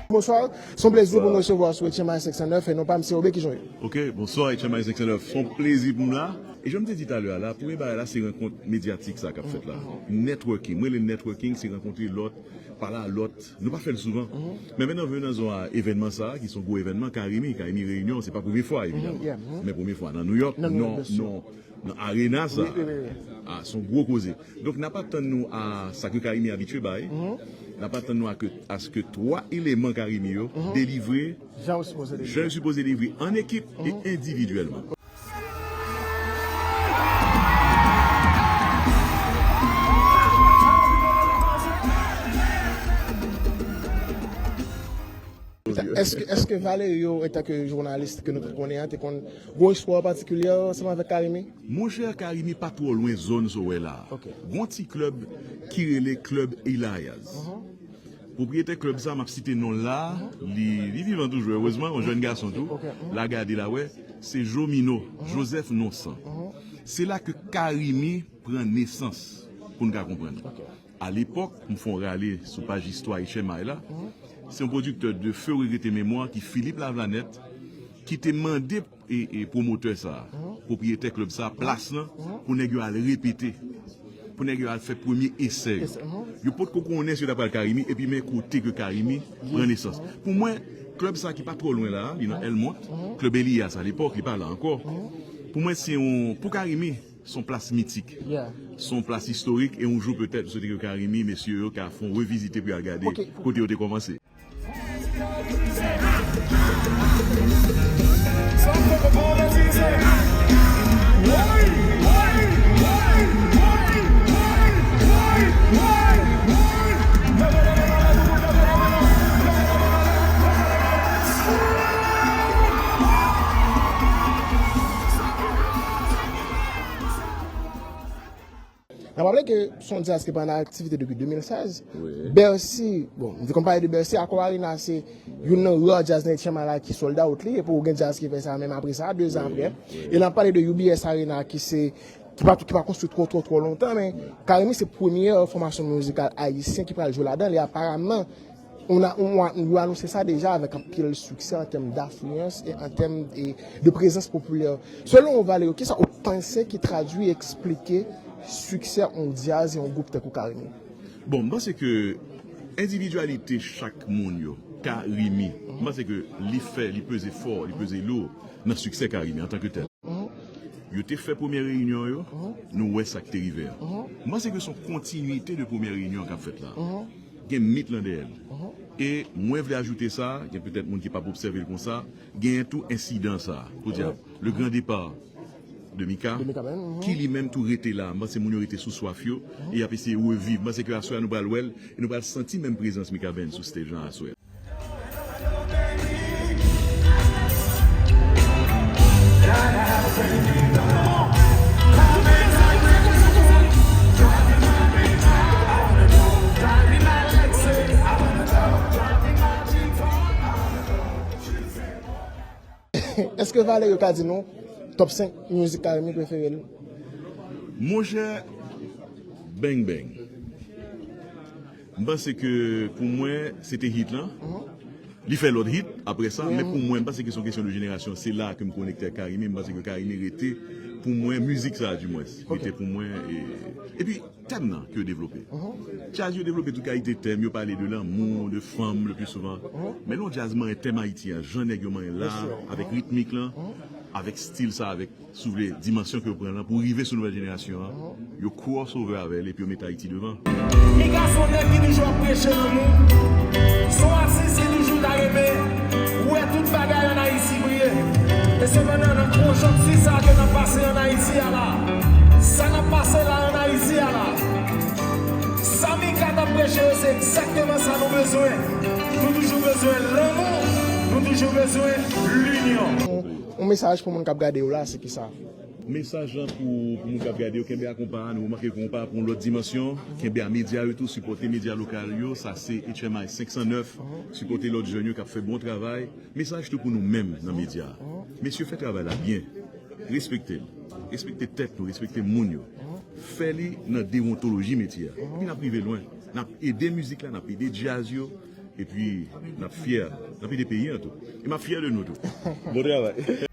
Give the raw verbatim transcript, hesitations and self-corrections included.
Bonswa, se yon plezi pou nou resevwa w sou H M I senk san nèf, e non pa m se Obe, kijan w ye? Ok, bonswa H M I senk san nèf, se yon plezi pou m la. E jan m te di talè a la, premye bagay la se rankont medyatik sa k ap fèt la. Networking, mwen rele networking, se rankontre lòt, pale a lòt. Nou pa fè l souvan. Men menm nan vin nan zòn a evènman sa, ki se yon gwo evènman, Carimi, Carimi Reyinyon, se pa premye fwa, evidaman. Men premye fwa nan New York, non, non, nan arena sa. Ah, se yon gwo koze. Donk, n ap atann nou a sa ke Carimi abitye bay. N ap atann nou a ke, aske twa eleman Carimi yo delivre jan yo sipoze delivre an ekip e endividyèlman. Èske, èske Valerio, antanke jounalis ke nou tout konnen an, te konn gon istwa patikilye ansanm avèk Carimi? Monchè, Carimi pa twò lwen zòn sa w wè la a. Gon ti klèb ki rele Klèb Elias. Pwopriyetè klèb sa, m ap site non l la, li, li vivan toujou, erezman, yon jèn gason tou. L a gade l a wè, se Jomino, Joseph Nonsan. Se la ke Carimi pran nesans, pou n ka konprann. Alepòk, m fè yon rale sou paj istwa H M I la, se yon pwodiktè de feu regrete memwa ki Philippe Lavlanette, ki te mande e, e pwomotè sa, pwopriyetè klèb sa, plas lan, pou nèg yo al repete, pou nèg yo al fè premye esè yo. Yo potko konnen si yo ta pral Carimi, epi men kote ke Carimi pran nesans. Pou mwen, klèb sa ki pa twò lwen la, li nan Elmont, Klèb Elias alepòk, li pa la ankò. Pou mwen, se yon, pou Carimi, se yon plas mitik. Se yon plas istorik, e yon jou petèt, m swete ke Carimi, mesye yo, ka fè yon revizite pou y al gade kote yo te kòmanse. N ap raple ke se yon djaz ki pa nan aktivite depi de mil sèz. Bercy, bon, m te konn pale de Bercy, Accor Arena se youn nan rare djaz nan H M I la ki sold out li, epi ou gen djaz ki fè sa, menm apre sa, de zan apre. E n ap pale de U B S Arena ki se, ki pa, ki pa konstwi twò, twò, twò lontan, men Carimi se premye fòmasyon mizikal ayisyen ki pral jwe ladan li, aparaman, Ou na-, ou a-, yo anonse sa deja avèk anpil siksè an tèm dafliyans e an tèm e de prezans popilè. Selon ou, Valerio, kisa ou panse ki tradui, eksplike siksè yon djaz e yon gwoup tankou Carimi? Bon, m panse ke endividyalite chak moun yo, Carimi, m panse ke li fè, li peze fò, li peze lou nan siksè Carimi antanke tèl. Yo te fè premyè reyinyon yo, nou wè sa k te rive a. M panse ke se yon kontinwite de premyè reyinyon k ap fèt la. Gen mit lan dèyè l. E mwen vle ajoute sa, gen petèt moun ki p ap obsève l konsa, genyen tou ensidan sa, podyab, le grand départ de Mika, ki li menm tou rete la. M panse moun yo rete sou swaf yo, e y ap eseye reviv. M panse ke aswè a nou pral wè l, e nou pral santi menm prezans Mika Band sou stage lan aswè a. Èske Valerio ka di nou top senk mizik Carimi prefere l? Monchè, Bang Bang. M panse ke pou mwen, se te hit lan. Li fè lòt hit apre sa, men pou mwen, m panse ke se yon kesyon de jenerasyon. Se la ke m konekte ak Carimi. M panse ke Carimi rete, pou mwen, mizik sa a, dimwens, rete pou mwen. E, epi, tèm nan ke yo devlope. Djaz yo devlope tout kalite tèm, yo pale de lanmou, de fanm, le pli souvan. Men lè yon djaz manyen tèm Ayiti a, jan nèg yo manyen la, avèk ritmik lan, avèk stil sa, avèk si w vle, dimansyon ke yo pran lan pou rive sou nouvèl jenerasyon an, yo cross over avè l epi yo met Ayiti devan. Mika se yon nèg ki toujou ap preche lanmou, se yon atis ki toujou ta renmen wè tout bagay ann Ayiti briye. E sepandan, nan konjonkti sa a ke n ap pase ann Ayiti a la, sa n ap pase la ann Ayiti a la, sa Mika t ap preche yo, se egzakteman sa nou bezwen. Nou toujou bezwen lanmou, nou toujou bezwen linyon. Yon mesaj pou moun k ap gade yo la, se kisa? Mesaj lan pou, pou moun k ap gade yo, kenbe ak konpa a, nou remake konpa a pran yon lòt dimansyon, kenbe a medya yo tou, sipòte medya lokal yo, sa se H M I senk san nèf, sipòte lòt jèn yo k ap fè bon travay. Mesaj tou pou nou menm nan medya a. Mesye, fè travay la byen, respekte l, respekte tèt nou, respekte moun yo. Fè li nan dewontoloji metye a. Epi n ap rive lwen. N ap ede mizik la, n ap ede djaz yo, Epi, n ap fyè. N ap ede peyi an tou. E m ap fyè de nou tou. Bon travay.